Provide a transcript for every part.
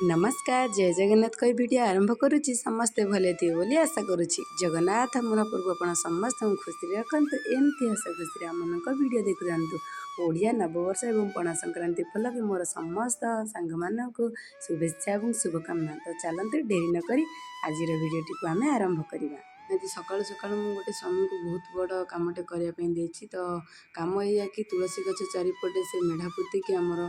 ନମସ୍କାର, ଜୟ ଜଗନ୍ନାଥ କହି ଭିଡ଼ିଓ ଆରମ୍ଭ କରୁଛି। ସମସ୍ତେ ଭଲ ଥିବେ ବୋଲି ଆଶା କରୁଛି। ଜଗନ୍ନାଥ ମହାପ୍ରଭୁ ଆପଣ ସମସ୍ତଙ୍କୁ ଖୁସିରେ ରଖନ୍ତୁ। ଏମିତି ହସ ଖୁସିରେ ଆମମାନଙ୍କ ଭିଡ଼ିଓ ଦେଖୁଥାନ୍ତୁ। ଓଡ଼ିଆ ନବବର୍ଷ ଏବଂ ପଣା ସଂକ୍ରାନ୍ତି ଉପଲକ୍ଷେ ମୋର ସମସ୍ତ ସାଙ୍ଗମାନଙ୍କୁ ଶୁଭେଚ୍ଛା ଏବଂ ଶୁଭକାମନା। ତ ଚାଲନ୍ତୁ, ଡେରି ନକରି ଆଜିର ଭିଡ଼ିଓଟିକୁ ଆମେ ଆରମ୍ଭ କରିବା। ଆଜି ସକାଳୁ ସକାଳୁ ମୁଁ ଗୋଟେ ସ୍ୱାମୀଙ୍କୁ ବହୁତ ବଡ଼ କାମଟେ କରିବା ପାଇଁ ଦେଇଛି। ତ କାମ ଏଇଆ କି ତୁଳସୀ ଗଛ ଚାରିପଟେ ସେ ମେଢ଼ା ପୋତିକି ଆମର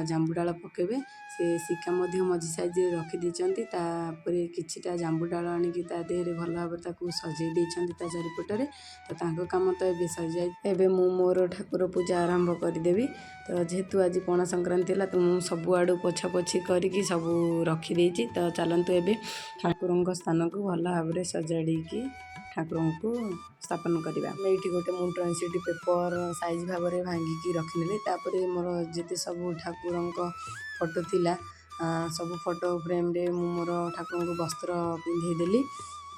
ଜାମ୍ବୁ ଡାଳ ପକାଇବେ। ସେ ଶିକା ମଧ୍ୟ ମଝି ସାଇଜରେ ରଖିଦେଇଛନ୍ତି। ତାପରେ କିଛିଟା ଜାମ୍ବୁ ଡାଳ ଆଣିକି ତା ଦେହରେ ଭଲ ଭାବରେ ତାକୁ ସଜେଇ ଦେଇଛନ୍ତି ତା ଚାରିପଟରେ। ତ ତାଙ୍କ କାମ ତ ଏବେ ସରିଯାଇଛି। ଏବେ ମୁଁ ମୋର ଠାକୁର ପୂଜା ଆରମ୍ଭ କରିଦେବି। ତ ଯେହେତୁ ଆଜି ପଣା ସଂକ୍ରାନ୍ତି ଥିଲା, ତ ମୁଁ ସବୁଆଡ଼ୁ ପୋଛାପୋଛି କରିକି ସବୁ ରଖିଦେଇଛି। ତ ଚାଲନ୍ତୁ, ଏବେ ଠାକୁରଙ୍କ ସ୍ଥାନକୁ ଭଲ ଭାବରେ ସଜାଡ଼ିକି ଠାକୁରଙ୍କୁ ସ୍ଥାପନ କରିବା। ଆମେ ଏଇଠି ଗୋଟେ ମୁଁ ଡ୍ରଇଂ ସିଟ୍ ପେପର୍ ସାଇଜ୍ ଭାବରେ ଭାଙ୍ଗିକି ରଖିନେଲି। ତାପରେ ମୋର ଯେତେ ସବୁ ଠାକୁରଙ୍କ ଫଟୋ ଥିଲା, ସବୁ ଫଟୋ ଫ୍ରେମ୍ରେ ମୁଁ ମୋର ଠାକୁରଙ୍କୁ ବସ୍ତ୍ର ପିନ୍ଧେଇ ଦେଲି।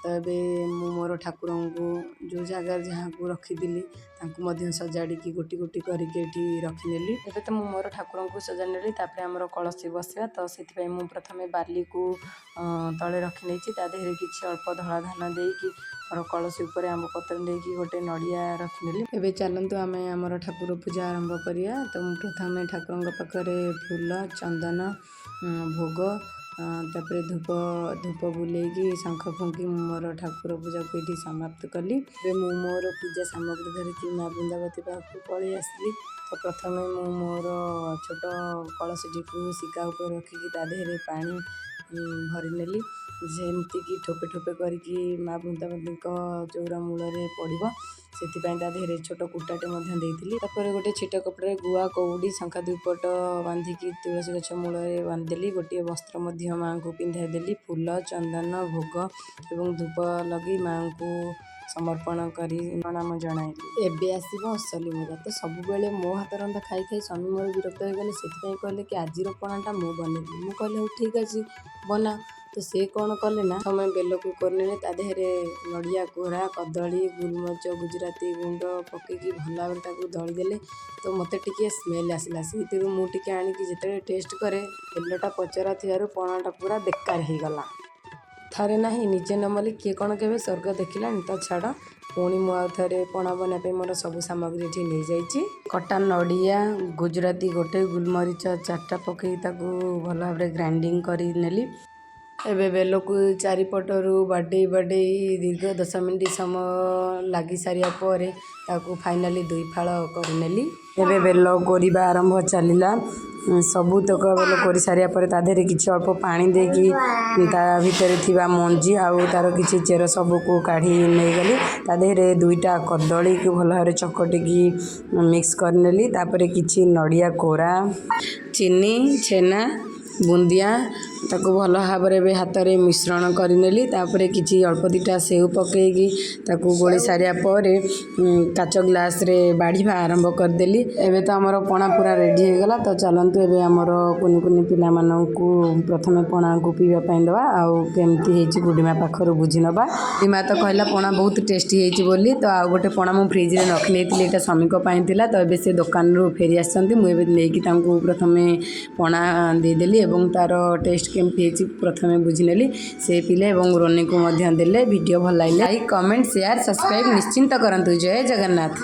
ତ ଏବେ ମୁଁ ମୋର ଠାକୁରଙ୍କୁ ଯେଉଁ ଜାଗାରେ ଯାହାକୁ ରଖିଥିଲି, ତାଙ୍କୁ ମଧ୍ୟ ସଜାଡ଼ିକି ଗୋଟି ଗୋଟି କରିକି ଏଠି ରଖିନେଲି। ଏବେ ତ ମୁଁ ମୋର ଠାକୁରଙ୍କୁ ସଜାଡ଼ି ନେଲି। ତାପରେ ଆମର କଳସୀ ବସିବା। ତ ସେଥିପାଇଁ ମୁଁ ପ୍ରଥମେ ବାଲିକୁ ତଳେ ରଖିନେଇଛି। ତା ଦେହରେ କିଛି ଅଳ୍ପ ଧଳା ଧାନ ଦେଇକି ମୋର କଳସୀ ଉପରେ ଆମ୍ବ ପତ୍ର ଦେଇକି ଗୋଟେ ନଡ଼ିଆ ରଖିନେଲି। ଏବେ ଚାଲନ୍ତୁ, ଆମେ ଆମର ଠାକୁର ପୂଜା ଆରମ୍ଭ କରିବା। ତ ମୁଁ ପ୍ରଥମେ ଠାକୁରଙ୍କ ପାଖରେ ଫୁଲ, ଚନ୍ଦନ, ଭୋଗ, ତାପରେ ଧୂପ ବୁଲେଇକି, ଶଙ୍ଖ ଫୁଙ୍କି ମୁଁ ମୋର ଠାକୁର ପୂଜାକୁ ଏଇଠି ସମାପ୍ତ କଲି। ଏବେ ମୁଁ ମୋର ପୂଜା ସାମଗ୍ରୀ ଧରିକି ମା ବୃନ୍ଦାବତୀ ପାଖକୁ ପଳେଇ ଆସିଲି। ତ ପ୍ରଥମେ ମୁଁ ମୋର ଛୋଟ କଳସୀଟିକୁ ଶିକା ଉପରେ ରଖିକି ତା ଦେହରେ ପାଣି ଭରି ନେଲି, ଯେମିତିକି ଠୋପେ ଠୋପେ କରିକି ମା ବୃନ୍ଦାବତୀଙ୍କ ଚଉରା ମୂଳରେ ପଡ଼ିବ। ସେଥିପାଇଁ ତା ଦେହରେ ଛୋଟ କୁଟାଟେ ମଧ୍ୟ ଦେଇଥିଲି। ତାପରେ ଗୋଟେ ଛିଟ କପଡ଼ାରେ ଗୁଆ, କଉଡ଼ି, ଶଙ୍ଖା ଦୁଇପଟ ବାନ୍ଧିକି ତୁଳସୀ ଗଛ ମୂଳରେ ବାନ୍ଧିଦେଲି। ଗୋଟିଏ ବସ୍ତ୍ର ମଧ୍ୟ ମାଆଙ୍କୁ ପିନ୍ଧାଇ ଦେଲି। ଫୁଲ, ଚନ୍ଦନ, ଭୋଗ ଏବଂ ଧୂପ ଲଗେଇ ମାଆଙ୍କୁ ସମର୍ପଣ କରି ପ୍ରଣାମ ଜଣାଇଲି। ଏବେ ଆସିବ ଅସଲି ମଜା। ତ ସବୁବେଳେ ମୋ ହାତ ରନ୍ଧା ଖାଇ ଖାଇ ସ୍ୱାମୀ ମୋର ବିରକ୍ତ ହେଇଗଲେ। ସେଥିପାଇଁ କହିଲେ କି ଆଜିର ପଣାଟା ମୁଁ ବନେଇବି। ମୁଁ କହିଲି, ହଉ, ଠିକ୍ ଅଛି, ବନା। ତ ସେ କ'ଣ କଲେ ନା, ପ୍ରଥମେ ବେଲକୁ କରିନେଲେ। ତା ଦେହରେ ନଡ଼ିଆ କୋରା, କଦଳୀ, ଗୋଲମରିଚ, ଗୁଜୁରାତି ଗୁଣ୍ଡ ପକେଇକି ଭଲ ଭାବରେ ତାକୁ ଦଳିଦେଲେ। ତ ମୋତେ ଟିକିଏ ସ୍ମେଲ୍ ଆସିଲା। ସେଇଥିରୁ ମୁଁ ଟିକେ ଆଣିକି ଯେତେବେଳେ ଟେଷ୍ଟ କରେ, ବେଲଟା ପଚରା ଥିବାରୁ ପଣାଟା ପୁରା ବେକାର ହେଇଗଲା। ଥରେ ନାହିଁ, ନିଜେ ନ ମଲେ କିଏ କ'ଣ କେବେ ସ୍ୱର୍ଗ ଦେଖିଲାଣି? ତ ଛାଡ଼, ପୁଣି ମୁଁ ଆଉ ଥରେ ପଣା ବନେଇବା ପାଇଁ ମୋର ସବୁ ସାମଗ୍ରୀ ଏଠି ନେଇଯାଇଛି। କଟା ନଡ଼ିଆ, ଗୁଜୁରାତି ଗୋଟେ, ଗୋଲମରିଚ ଚାରିଟା ପକେଇ ତାକୁ ଭଲ ଭାବରେ ଗ୍ରାଇଣ୍ଡିଙ୍ଗ କରି ନେଲି। ଏବେ ବେଲକୁ ଚାରିପଟରୁ ବାଡ଼େଇ ବାଡ଼େଇ ଦୀର୍ଘ 10 ମିନିଟ୍ ସମୟ ଲାଗି ସାରିବା ପରେ ତାକୁ ଫାଇନାଲି ଦୁଇ ଫାଳ କରିନେଲି। ଏବେ ବେଲ କୋରିବା ଆରମ୍ଭ ଚାଲିଲା। ସବୁତକ ବେଲ କୋରି ସାରିବା ପରେ ତା ଦେହରେ କିଛି ଅଳ୍ପ ପାଣି ଦେଇକି ତା ଭିତରେ ଥିବା ମଞ୍ଜି ଆଉ ତାର କିଛି ଚେର ସବୁକୁ କାଢ଼ି ନେଇଗଲି। ତା ଦେହରେ ଦୁଇଟା କଦଳୀକୁ ଭଲ ଭାବରେ ଚକଟିକି ମିକ୍ସ କରିନେଲି। ତାପରେ କିଛି ନଡ଼ିଆ କୋରା, ଚିନି, ଛେନା, ବୁନ୍ଦିଆ, ତାକୁ ଭଲ ଭାବରେ ଏବେ ହାତରେ ମିଶ୍ରଣ କରିନେଲି। ତାପରେ କିଛି ଅଳ୍ପ ଦୁଇଟା ସେଉ ପକେଇକି ତାକୁ ଗୋଳେଇ ସାରିବା ପରେ କାଚ ଗ୍ଲାସରେ ବାଢ଼ିବା ଆରମ୍ଭ କରିଦେଲି। ଏବେ ତ ଆମର ପଣା ପୁରା ରେଡ଼ି ହେଇଗଲା। ତ ଚାଲନ୍ତୁ, ଏବେ ଆମର କୁନି କୁନି ପିଲାମାନଙ୍କୁ ପ୍ରଥମେ ପଣାକୁ ପିଇବା ପାଇଁ ଦେବା ଆଉ କେମିତି ହେଇଛି ବୁଢ଼ୀମା ପାଖରୁ ବୁଝି ନେବା। ବୁଢ଼ୀମା ତ କହିଲା ପଣା ବହୁତ ଟେଷ୍ଟି ହେଇଛି ବୋଲି। ତ ଆଉ ଗୋଟେ ପଣା ମୁଁ ଫ୍ରିଜରେ ରଖିନେଇଥିଲି, ଏଇଟା ସ୍ୱାମୀଙ୍କ ପାଇଁ ଥିଲା। ତ ଏବେ ସେ ଦୋକାନରୁ ଫେରି ଆସିଛନ୍ତି। ମୁଁ ଏବେ ନେଇକି ତାଙ୍କୁ ପ୍ରଥମେ ପଣା ଦେଇଦେଲି ଏବଂ ତା'ର ଟେଷ୍ଟ କେମିତି ହେଇଛି ପ୍ରଥମେ ବୁଝିନେଲି। ସେ ପିଇଲେ ଏବଂ ରୋନିକୁ ମଧ୍ୟ ଦେଲେ। ଭିଡ଼ିଓ ଭଲ ଲାଗିଲେ ଲାଇକ୍, କମେଣ୍ଟ, ସେୟାର, ସବସ୍କ୍ରାଇବ୍ ନିଶ୍ଚିତ କରନ୍ତୁ। ଜୟ ଜଗନ୍ନାଥ।